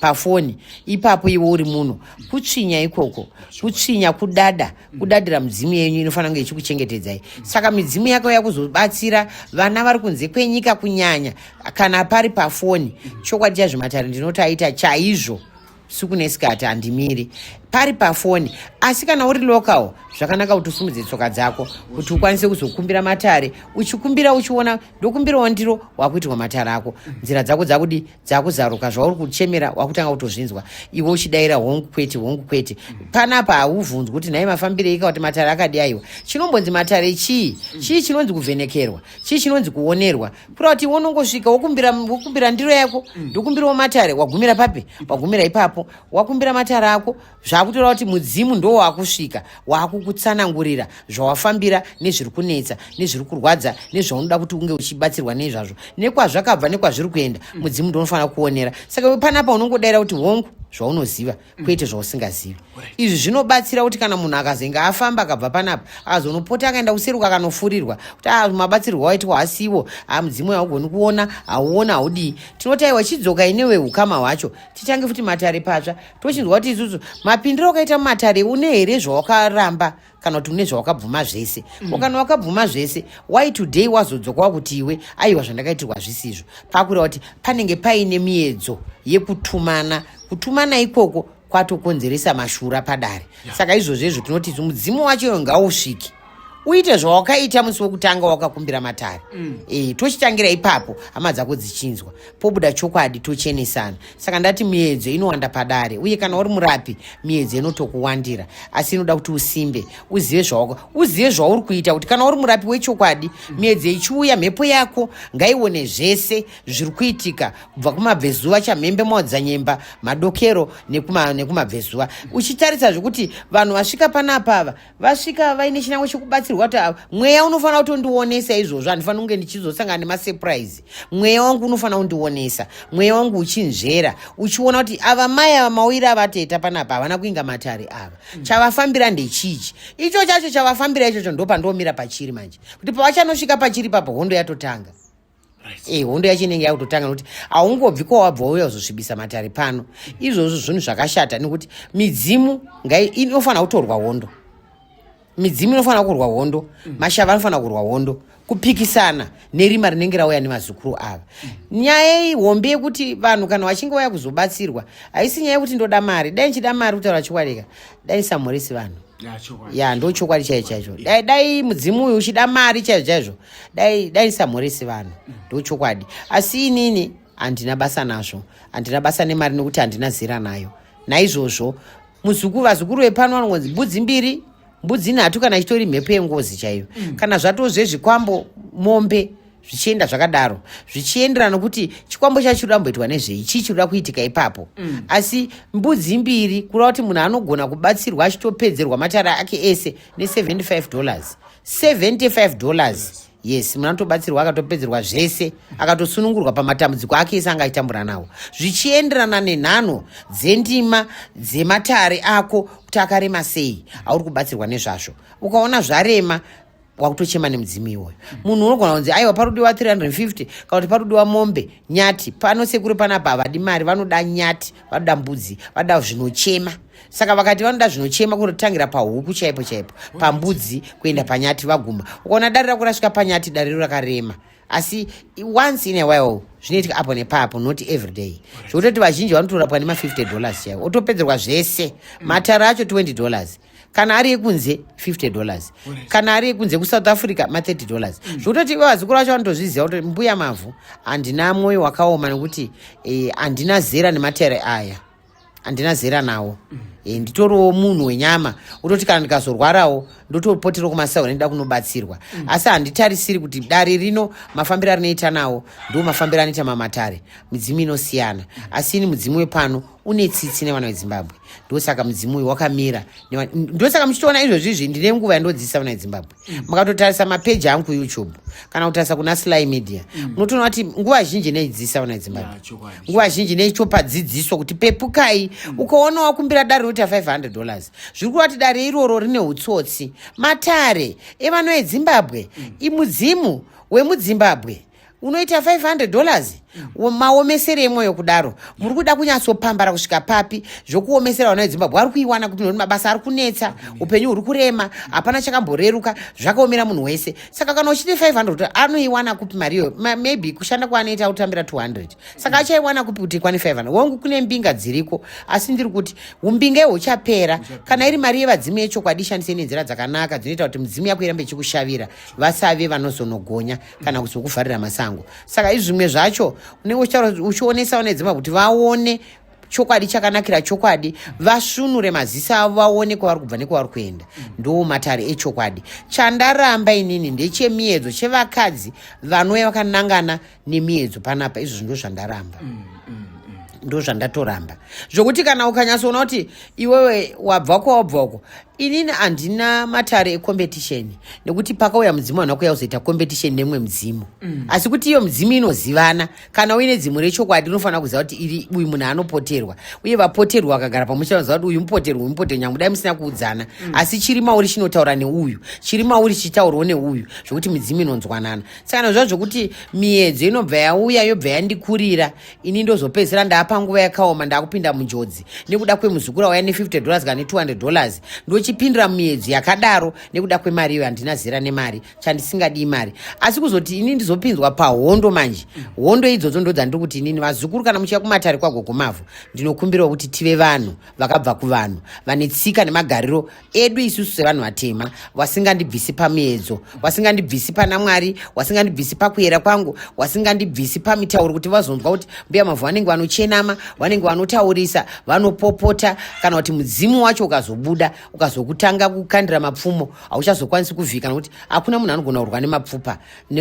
pafoni ipapo, iwe uri muno? Kutsvinya ikoko, kutsvinya, kudada, kudadira midzimu yenyu inofanira kunge ichikuchengetedzai. Saka midzimu yakauya kuzobatsira vana vari kunze kwenyika, kunyanya kana pari pafoni. Chokwadi chaizvo, matare ndinotoaita chaizvo siku nesikati, handimiri pari pafoni. Asi kana uri local, zvakanaka kuti usumudze tsoka dzako kuti ukwanise kuzokumbira matare. Uchikumbira, uchiona, "Ndokumbirawo ndiro," wakuitirwa matare ako, nzira dzako dzakudi dzakuzaruka, zvauri kuchemera wakutanga kutozvinzwa, iwe uchidayira hongu, kwete, hongu, kwete. Panapa haubvunzwi kuti, "Nhai, mafambiro ika kuti matare akadi?" Aiwa, chinombonzi matare chii? Chii chinonzi kuvhenekerwa? Chii chinonzi kuonerwa? Kureva kuti iwe unongosvika wokumbira ndiro yako, "Ndokumbirawo matare," wagumira papi? Wagumira ipapo. Wakumbira matare ako, zvakutora kuti mudzimu ndo wakusvika, wakukutsanangurira zvawafambira, nezviri kunetsa, nezviri kurwadza, nezvaunoda kuti unge uchibatsirwa nezvazvo, nekwazvakabva, nekwazviri kuenda. Mudzimu ndounofanira kuonera. Saka panapa unongodayira kuti hongu, zvaunoziva, kwete zvausingazivi. Izvi zvinobatsira kuti kana munhu akazenge afamba, akabva panapa, akazonopota, akaenda kuseruka, akanofurirwa kuti a mabatsirwo waitwa hasiwo, a mudzimu haugoni kuona, hauona, haudii, tinoti aiwa, chidzoka inewe ukama hwacho, titange futi matare patsva, tochinzwa kuti isusu mapindiro akaita mumatare, une here zvawakaramba kana kuti une zvawakabvuma zvese? Kana wakabvuma zvese, why today wazodzoka wakuti iwe, aiwa, zvandakaitirwa zvisizvo? Pakureva kuti panenge paine miedzo yekutumana. Kutumana ikoko kwatokonzeresa mashura padare. Saka izvozvo izvo tinoti isu mudzimu wacho ngausvike, uite zvawakaita musi wekutanga wakakumbira matare. Tochitangira ipapo, hama dzako dzichinzwa, pobuda chokwadi, tochenesana. Saka ndati miedzo inowanda padare, uye kana uri murapi, miedzo inotokuwandira, asi inoda kuti usimbe, uzive zvawaka, uzive zvauri kuita, kuti kana uri murapi wechokwadi, miedzo ichiuya, mhepo yako ngaione zvese zviri kuitika kubva kumabvezuva, chamhembe, maodzanyemba, madokero nekumabvezuva, uchitarisa zvekuti vanhu vasvika panapa ava vasvika vaine chinangwa chekubatsirwa, kuti mweya unofanira kutondionesa izvozvo. Handifanira kunge ndichizosangana nemasurprise. Mweya wangu unofanira kundionesa, mweya wangu uchinzvera, uchiona kuti ava mai ava, mawiri avatoita panapa, havana kuinga matare ava. Chavafambira ndechichi icho chacho chavafambira ichocho, ndo pandomira pachiri manje, kuti pavachanosvika pachiri papo, hondo yatotanga. Hondo yacho inenge yakutotanga, nekuti haungobvi kwawabva wauya kuzosvibisa matare pano. Izvozvo zvinhu zvakashata, nekuti midzimu ngai inofanira kutorwa hondo, midzimu inofanira kurwa hondo, mashava anofanira kurwa hondo, kupikisana nerima rinenge rauya nevazukuru ava. Nyaya ihombe yekuti vanhu kana vachinge vauya kuzobatsirwa, haisi nyaya yekuti ndoda mari. Dai nchida mari, kutaura chokwadika, dai samhorisi vanhu. Ya, ndo chokwadi chaicho chaicho. Dai mudzimu uyu uchida mari chaizvo chaizvo, dai samhorisi vanhu, ndo chokwadi. Asi inini handina basa nazvo, handina basa nemari, nekuti handina zera nayo. Naizvozvo muzukuru, vazukuru vepano vanongonzi mbudzi mbiri, mbudzi nhatu, kana ichitori mhepo yengozi chaiyo. Kana zvatozve zvikwambo, mombe, zvichienda zvakadaro, zvichienderana nokuti chikwambo chacho chiri kumboitwa nezvei, chii chiri kuitika ipapo. Asi mbudzi mbiri kureva kuti munhu anogona kubatsirwa achitopedzerwa matare ake ese ne$75, $75, yes. Munhu anotobatsirwa, akatopedzerwa zvese, akatosunungurwa pamatambudziko ake ese anga achitambura nawo, zvichienderana nenhano dzendima dzematare ako kuti akarema sei auri kubatsirwa nezvazvo. Ukaona zvarema, wakutochema nemudzimu iwoyo. Munhu unogona kunzi, "Aiwa, parudiwa 350," kana kuti parudiwa mombe, nyati. Pano sekuru panapa havadi mari, vanoda nyati, vanoda mbudzi, vanoda zvinochema. Saka vakati vanoda zvinochema, kunotangira pahuku chaipo chaipo, pambudzi, kuenda panyati, vaguma. Ukaona dare rako rasvika panyati, dariro rakarema. Asi once in a while Zvinoitika apo nepapo, not every day, zvekutoti vazhinji vanotorapwa nema$50 chaivo, otopedzerwa zvese. Matare acho $20 kana ari ekunze, $50 kana ari ekunze kuSouth Africa, ma$30, zvekutoti ivo vazukuru vacho vanotozviziva kuti Mbuya Mavhu handina mwoyo wakaoma, nekuti handina zera nematare aya, handina zera nawo. Nditoriwo munhu wenyama, utoti kana ndikazorwarawo ndotopoterawo kumasauro, ndida kunobatsirwa. Asi handitarisiri kuti dare rino mafambiro arinoita nawo ndo mafambiro anoita mamatare. Midzimu inosiyana, asi ini mudzimu wepano une tsitsi nevana veZimbabwe, ndosaka mudzimu uyu wakamira. Ndosaka muchitoona izvozvizvi ndine nguva yandodzidzisa vana veZimbabwe. Makatotarisa mapeji angu kuYouTube kana kutarisa kuna Sly Media, munotoona kuti nguva zhinji neidzidzisa vana veZimbabwe. Nguva zhinji neichopa dzidziso kuti pepukai. Ukaona wakumbira dare rinoita $500, zviri kureva kuti dare iroro rine utsotsi. Matare evana veZimbabwe, imudzimu wemuZimbabwe unoita $500, maomesero emwoyo kudaro? Muri kuda kunyatsopambara kusvika papi zvokuomesera vana veZimbabwe? Vari kuiwana kupi? Nokuti mabasa ari kunetsa, upenyu huri kurema, hapana chakamboreruka, zvakaomera munhu wese. Saka kana uchiti 500, anoiwana kupi mari iyoyo? Maybe kushanda kwaanoita kutambira 200, saka achaiwana kupi kuti ikwane 500? Wangu kune mbinga dziriko, asi ndiri kuti umbinga huchapera. Kana iri mari yevadzimu yechokwadi, ishandisei nenzira dzakanaka dzinoita kuti mudzimu yako irambe ichikushavira, vasave vanozonogonya kana kuzokuvharira masango. Saka izvi zvimwe zvacho unenge uchitaura uchionesawo nedzimba kuti vaone chokwadi chakanakira chokwadi, vasvunure maziso avo, vaone kwavari kubva nekwavari kuenda. Ndo matare echokwadi. Chandaramba inini ndechemiedzo, chevakadzi vanouya vakanangana nemiedzo panapa. Izvozvo ndo zvandaramba, ndo zvandatoramba, zvokuti kana ukanyatsoona kuti iwewe wabva kwawabva uko, inini handina matare ecompetition, nekuti pakauya mudzimu hana kuuya kuzoita competition nemumwe mudzimu. Asi kuti iyo mudzimu inozivana. Kana uine dzimu rechokwadi, unofanira kuziva kuti iri uyu munhu anopoterwa, uye vapoterwa vakagara pamwe chete vanoziva kuti uyu mupoterwa, uyu mupoterwa, nyange dai musina kuudzana. Asi chiri mauri chinotaura neuyu, chiri mauri chichitaurawo neuyu, zvokuti midzimu inonzwanana. Saka kana zva zvokuti miedzo inobva yauya, yobva yandikurira ini, ndozopedzisira ndaapa nguva yakaoma, ndaakupinda munjodzi nekuda kwemuzukuru auya ne$50 kana ne$200, ndochipindira mumiedzo yakadaro nekuda kwemari iyoyo. Handina zera nemari, chandisingadii mari. Asi kuzoti ini ndizopinzwa pahondo manje, hondo idzodzo ndo dzandiri kuti inini vazukuru, kana muchiya kumatare kwaGogo Mavhu, ndinokumbirawo kuti tive vanhu vakabva kuvanhu vane tsika nemagariro edu isusu sevanhu vatema, wasingandibvisi pamiedzo, wasingandibvisi pana Mwari, wasingandibvisi pakuyera kwangu, wasingandibvisi pamitauro, kuti vazonzwa kuti Mbuya Mavhu vanenge vanochenama, vanenge vanotaurisa, vanopopota, kana kuti mudzimu wacho ukazobuda, ukazokutanga kukandira mapfumo, hauchazokwanisi kuvhika, nokuti hakuna munhu anogona kurwa nemapfupa.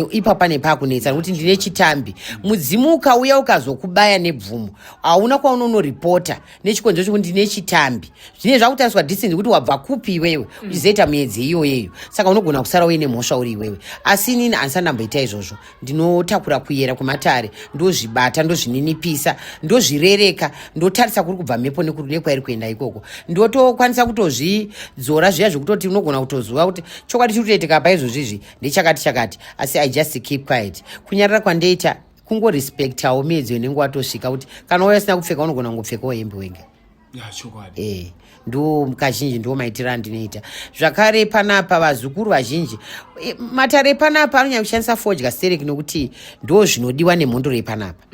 Ipapa nepakunetsa, nekuti ndine chitambi. Mudzimu ukauya ukazokubaya nebvumo, hauna kwaunonoripota nechikonzero chekuti ndine chitambi. Zvine zvakutariswa distance kuti wabva kupi iwewe uchizoita miedzi iyoyeyo, saka unogona kusara uine mhosva uri iwewe. Asi inini handisati ndamboita izvozvo. Ndinotakura kuyera kwematare, ndozvibata, ndozvininipisa, ndozvirereka, ndotarisa kuri kubva mhepo nekwairi kuenda ikoko, ndotokwanisa kutozvidzora zviya zvekutoti unogona kutoziva kuti chokwadi chiri kutoitika paizvozvizvi ndechakati chakati. Asi I just keep quiet. Kunyarara kwandoita kungorespectawo miedzo inenge watosvika, kuti kana wauya usina kupfeka, unogona kungopfekawo hembe wega. Ya, chokwadi. Ndo kazhinji ndo maitiro andinoita. Zvakare panapa vazukuru vazhinji, matare epanapa anonyanya kushandisa fodya stereki, nokuti ndo zvinodiwa nemhondoro yepanapa.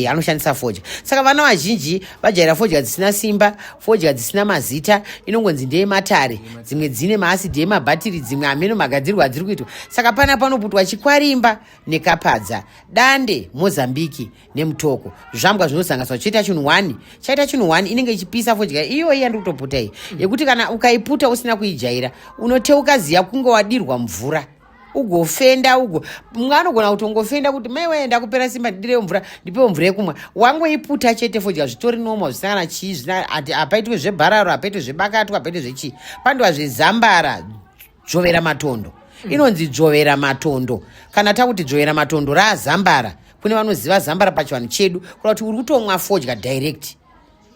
Anoshandisa fodya, saka vana vazhinji vajaira fodya dzisina simba, fodya dzisina mazita, inongonzi ndeyematare. Dzimwe dzine maasidhi emabhatiri, dzimwe hameno magadzirwo adziri kuitwa. Saka pana panoputwa chikwarimba nekapadza, dande, Mozambiki nemutoko, zvambwa zvinosanganiswa, choita chinhu 1, chaita chinhu 1. Inenge ichipisa fodya iyoyi yandiri kutoputa iyi, yekuti kana ukaiputa usina kuijaira, unoteuka ziya kunge wadirwa mvura, ugofenda. Ugo mumwe anogona kutongofenda kuti mai waenda kupera simba, ndidirewo mvura, ndipewo mvura yekumwa. Wangoiputa chete fodya, zvitori normal, zvisina kana chii, zvisina hapaitwe zvebhararo, hapaitwe zvebakatwa, hapaitwe zvechii, pandova zvezambara. Dzvovera matondo, inonzi dzvovera matondo. Kana takuti dzvovera matondo, raazambara. Kune vanoziva zambara pachivanhu chedu, kuda kuti uri kutomwa fodya direct.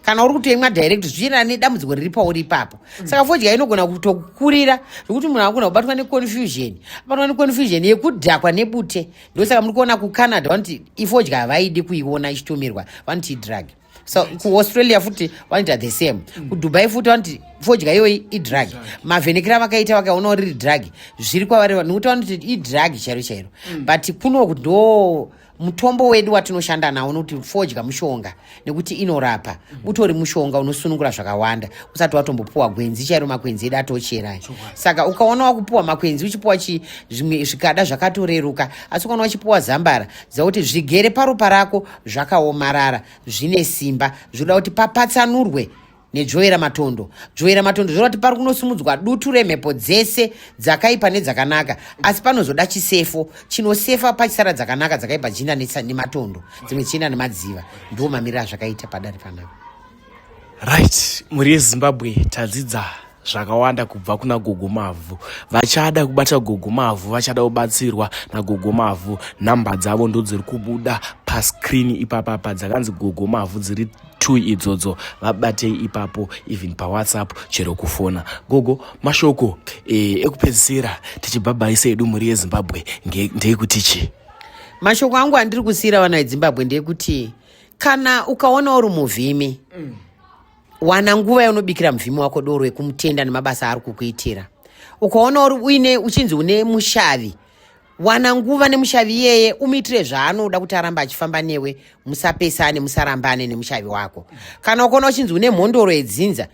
Kana uri kutoimwa direct, zvichienderana nedambudziko riri pauri ipapo. Saka fodya inogona kutokurira zvekuti munhu agona kubatwa neconfusion, abatwa neconfusion yekudhakwa nebute. Ndosaka muri kuona kuCanada vanoti ifodya havaidi kuiona ichitumirwa, vanoti idrug. So kuAustralia futi vanoita the same, kuDubai futi vanoti fodya iyoyi idrug. Mavhenekero avakaita, vakaonawo riri drug, zviri kwavari, nekuti vanoti idrug chairo chairo. But kunoku ndo Mutombo wedu watinoshanda nawo nokuti fodya mushonga, nekuti inorapa, utori mushonga unosunungura zvakawanda usati watombopuwa gwenzi chairo. Makwenzi edu atocherai, saka ukaona wakupuwa makwenzi uchipuwa chi zvimwe zvikada zvakatoreruka, asi ukaona wachipuwa zambara, ziva kuti zvigere paropa rako zvakaomarara, zvine simba, zvinoda kuti papatsanurwe nedzvoera matondo. Dzvoera matondo zvoreva kuti pari kunosumudzwa dutu remhepo dzese dzakaipa nedzakanaka, asi panozoda chisefo chinosefa pachisara dzakanaka, dzakaipa dzichienda nematondo, dzimwe dzichienda nemadziva. Ndiwo mamiriro azvakaita padare panapa. Right, mhuri yeZimbabwe, tadzidza zvakawanda kubva kuna Gogo Mavhu. Vachada kubata Gogo Mavhu, vachada kubatsirwa naGogo Mavhu, nhamba dzavo ndodziri kubuda pascreen ipapapa, dzakanzi Gogo Mavhu, dziri 2 idzodzo. Vabatei ipapo, even paWhatsApp, chero kufona. Gogo, mashoko ekupedzisira tichibhabhaisa edu mhuri yeZimbabwe ndeyekuti chii? Mashoko angu andiri kusiyira vana veZimbabwe ndeyekuti kana ukaona uri muvhimi, wana nguva yaunobikira muvhimi wako doro yekumutenda nemabasa aari kukuitira. Ukaona uri uine uchinzi une mushavi, wana nguva nemushavi iyeye, umuitire zvaanoda kuti arambe achifamba newe. Musapesane, musarambane nemushavi wako. Kana ukaona uchinzi une mhondoro yedzinza,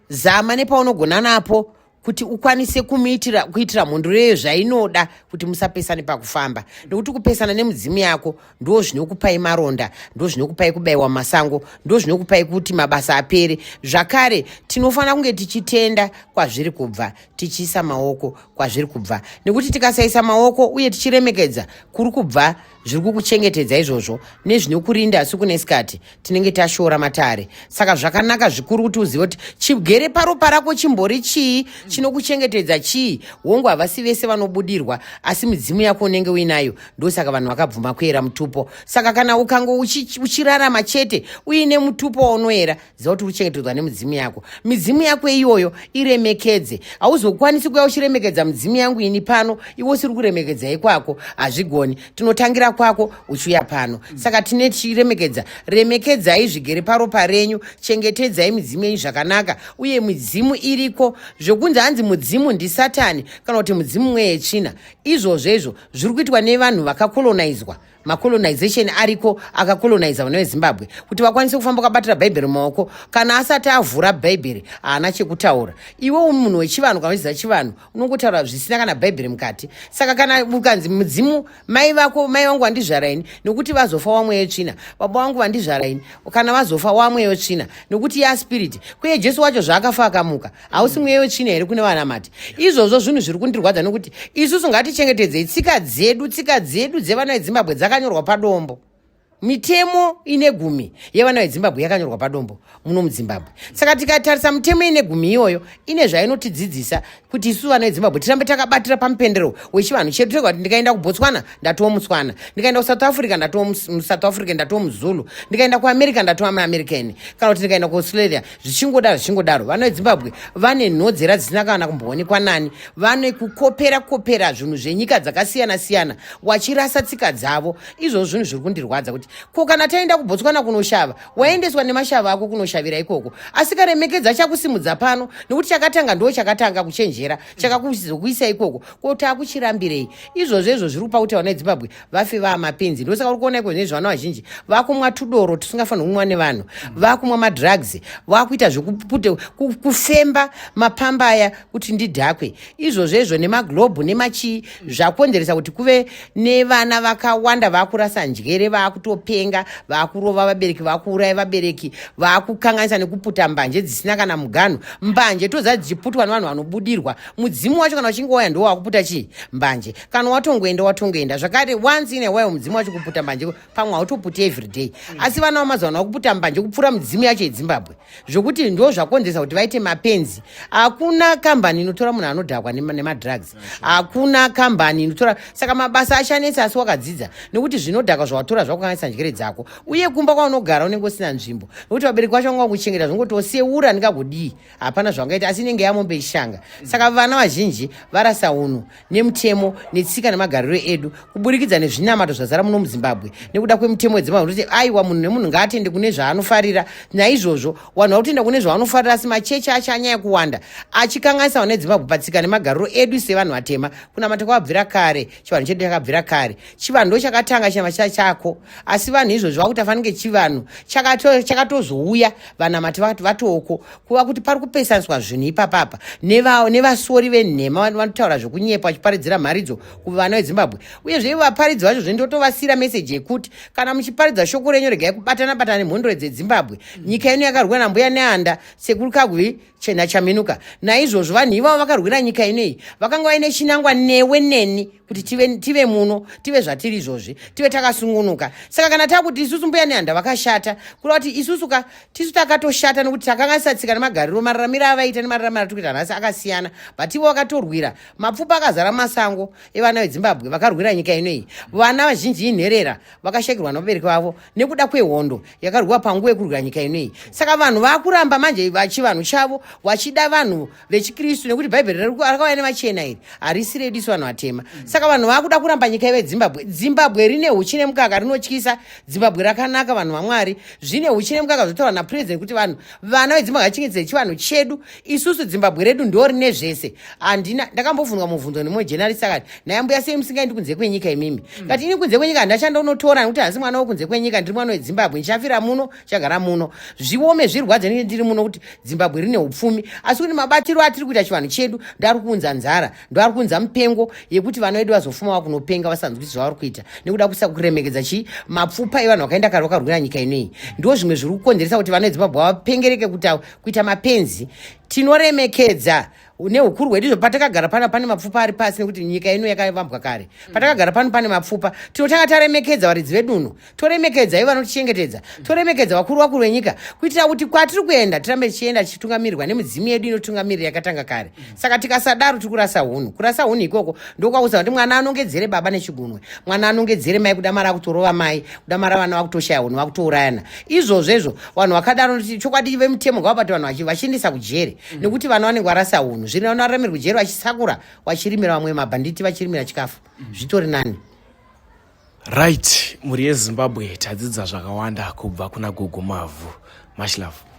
zama nepaunogona napo kuti ukwanise kumuitira, kuitira mhondoro iyoyo zvainoda kuti musapesane pakufamba, nekuti kupesana nemudzimu yako ndo zvinokupai maronda, ndo zvinokupai kubayiwa masango, ndo zvinokupai kuti mabasa apere. Zvakare tinofanira kunge tichitenda kwazviri kubva, tichiisa maoko kwazviri kubva, nekuti tikasaisa maoko uye tichiremekedza kuri kubva zviri kukuchengetedza izvozvo nezvinokurinda siku nesikati, tinenge tashora matare. Saka zvakanaka zvikuru kuti uzive kuti chigere paropa rako chimbori chii, chinokuchengetedza chii. Hongu, havasi vese vanobudirwa, asi midzimu yako unenge uinayo. Ndosaka vanhu vakabvuma kuyera mutupo. Saka kana ukange uchirarama chete uine mutupo waunoyera, ziva kuti uchengetedzwa nemidzimu yako. Midzimu yako iyoyo iremekedze. Hauzokwanisi kuya uchiremekedza midzimu yangu ini pano, iwe usiri kuremekedza ikwako. Hazvigoni. Tinotangira kwako uchiuya pano. Saka tine tichiremekedza. Remekedzai zvigere paropa renyu, chengetedzai midzimu yenyu zvakanaka. Uye midzimu iriko. Zvokunzi hanzi mudzimu ndisatani kana kuti mudzimu mweya yetsvina, izvozvo izvo zviri kuitwa nevanhu vakakolonizwa. Macolonization ariko akacoloniza vana veZimbabwe kuti vakwanise kufamba vakabatira Bhaibheri mumaoko. Kana asati avhura Bhaibheri haana chekutaura. Iwe munhu wechivanhu, kana uchiziva chivanhu, unongotaura zvisina kana Bhaibheri mukati. Saka kana ukanzi mudzimu mai vako, mai vangu vandizvara ini, nokuti vazofa wamweya wetsvina. Baba vangu vandizvara ini, kana vazofa wamweya wetsvina, nokuti yaspirit. Kuye Jesu wacho zvaakafa akamuka, hausi mweya wetsvina here kune vanamati? Izvozvo zvinhu zviri kundirwadza, nokuti isusu ngatichengetedzei tsika dzedu. Tsika dzedu dzevana veZimbabwe dzakanyorwa padombo. Mitemo ine gumi yevana veZimbabwe yakanyorwa padombo muno muZimbabwe. Saka tikatarisa mitemo ine gumi iyoyo, ine zvainotidzidzisa kuti isu vana veZimbabwe tirambe takabatira pamupendero wechivanhu chedu. Tega kuti ndikaenda kuBotswana ndatova muTswana, ndikaenda kuSouth Africa ndatova muSouth Africa, ndatova muZulu, ndikaenda kuAmerica ndatova muAmerican, kana kuti ndikaenda kuAustralia, zvichingodaro zvichingodaro. Vana veZimbabwe vane nhodzera dzisina kana kumboonekwa nani. Vane kukopera kopera zvinhu zvenyika dzakasiyana siyana, wachirasa tsika dzavo. Izvozvo zvinhu zviri kundirwadza, kuti ko kana taenda kuBotswana kunoshava, waendeswa nemashava ako kunoshavira ikoko, asi karemekedza chakusimudza pano, nekuti chakatanga ndo chakatanga kuchenjera chakakuzokuisa ikoko, ko taakuchirambirei? Izvozvo izvo zviri kupa kuti vana veZimbabwe vafe vaamapenzi. Ndosaka uri kuona iko zvinezvi vana vazhinji vakumwa tudoro tusingafaniri kumwa nevanhu, vakumwa madrugs, vakuita zvekupute kufemba mapamba aya kuti ndidhakwe. Izvozvo izvo nemaglobhu nemachii zvakonzeresa kuti kuve nevana vakawanda vakurasa njere, vakutopenga, vakurova vabereki, vakuuraya vabereki, vakukanganisa nekuputa mbanje dzisina kana muganhu. Mbanje toziva dzichiputwa nevanhu vanobudirwa. Mudzimu wacho kana uchinge wauya ndo wakuputa chii mbanje. Kana watongoenda, watongoenda. Zvakare once in a while mudzimu wacho kuputa mbanje, pamwe hautoputi everyday. Asi vana vamazuva ano vakuputa mbanje kupfuura midzimu yacho yeZimbabwe, zvokuti ndo zvakonzeresa kuti vaite mapenzi. Hakuna kambani inotora munhu anodhakwa nemadrugs, hakuna kambani inotora. Saka mabasa achanetsa, asi wakadzidza, nekuti zvinodhakwa zvawatora zvakukanganisa. warasa njere dzako uye kumba kwaunogara unenge usina nzvimbo nokuti vabereki vacho vanga kuchengeta zvongoti oseura ndingakudii hapana zvaungaita asi inenge yamombe ishanga. Saka vana vazhinji varasa unhu nemutemo netsika nemagariro edu kuburikidza nezvinamato zvazara muno muZimbabwe nekuda kwemutemo wedzimbabwe kuti aiwa, munhu nemunhu ngaatende kune zvaanofarira. Naizvozvo vanhu vakutenda kune zvavanofarira, asi machechi acho anyanya kuwanda achikanganisa vana veDzimbabwe patsika nemagariro edu sevanhu vatema. Kunamata kwakabvira kare, chivanhu chedu chakabvira kare, chivanhu ndo chakatanga chinama chako, asi vanhu izvozvo vakuti afanike chivanhu chakatozouya vanamati vatoko kuva kuti pari kupesaniswa zvinhu ipapapa nevasori venhema vanotaura zvekunyepa vachiparidzira mharidzo kuvana veZimbabwe. Uyezve ivo vaparidzi vacho zvendotovasiyira meseji yekuti kana muchiparidza shoko renyu, regai kubatana batana nemhondoro dzeDzimbabwe. Nyika ino yakarwiwa naMbuya Neanda, Sekuru Kagwi Chena Chaminuka. Naizvozvo vanhu ivavo vakarwira nyika inoyi vakanga vaine chinangwa newe neni kuti tive muno, tive zvatiri izvozvi, tive takasungunuka. Saka kana takuti isusu Mbuya Nehanda vakashata, kureva kuti isusu ka tisu takatoshata, nokuti takanganisa tsika nemagariro. Mararamiro avaita nemararamiro atiri kuita nhasi akasiyana, but ivo vakatorwira. Mapfupa akazara mumasango evana veDzimbabwe vakarwira nyika inoyi. Vana vazhinji inherera, vakashayikirwa nevabereki vavo nekuda kwehondo yakarwiwa panguva yekurwira nyika inoyi. Saka vanhu vakuramba manje vachivanhu chavo, vachida vanhu vechiKristu, nekuti Bhaibheri rakauya nevachena iri, harisi redu isu vanhu vatema. Saka vanhu vakuda kuramba nyika yeveDzimbabwe. Zimbabwe rine huchi nemukaka, rinotyisa. Zimbabwe rakanaka, vanhu vaMwari, zvine huchi nemukaka. Zvotaura napurezidendi kuti vanhu, vana veDzimbabwe vachengetedze chivanhu chedu isusu. Zimbabwe redu ndo rine zvese. Handina ndakambobvunzwa mubvunzo nemumwe journalist, akati, "Naye mbuya, sei musingaendi kunze kwenyika imimi?" Kati ini kunze kwenyika handachandonotora, nekuti hansi mwana wekunze kwenyika, ndiri mwana weDzimbabwe. Ndichafira muno, chagara muno, zviome zvirwadze, nenge ndiri muno, kuti Zimbabwe rine upfumi. Asi kuti mabatiro atiri kuita chivanhu chedu ndoari kuunza nzara, ndoari kuunza mupengo yekuti vana vedu vazofuma vakunopenga, vasanzwisi zvavari kuita nekuda kusa kuremekedza chii mapfupa evanhu vakaenda kare vakarwira nyika inoyi. Ndo zvimwe zviri kukonzeresa kuti vana veDzimbabwe vapengereke kuita mapenzi. Tinoremekedza neukuru hwedu izvo. Patakagara pana pane mapfupa ari pasi, nekuti nyika ino yakavambwa kare. Patakagara pano pane mapfupa. Tinotanga taremekedza varidzi vedunhu, toremekedza ivo vanotichengetedza, toremekedza vakuru vakuru venyika, kuitira kuti kwatiri kuenda tirambe tichienda tichitungamirirwa nemidzimu yedu inotungamirira yakatanga kare. Saka tikasadaro tiri kurasa hunhu. Kurasa hunhu ikoko ndokwakuza kuti mwana anongedzere baba nechigunwe, mwana anongedzere mai, kuda mari akutorova mai, kuda mari vana vakutoshaya hunhu, vakutourayana. Izvozvo izvo vanhu vakadaro, chokwadi vemutemo ngavabate vanhu vachiendesa kujere, nekuti vana vanenge varasa hunhu. Zvino vanoramirwa kujere vachisakura, vachirimira vamwe mabhanditi, vachirimira chikafu, zvitori nani. Right, mhuri yeZimbabwe, tadzidza zvakawanda kubva kuna Gogo Mavhu. Much love.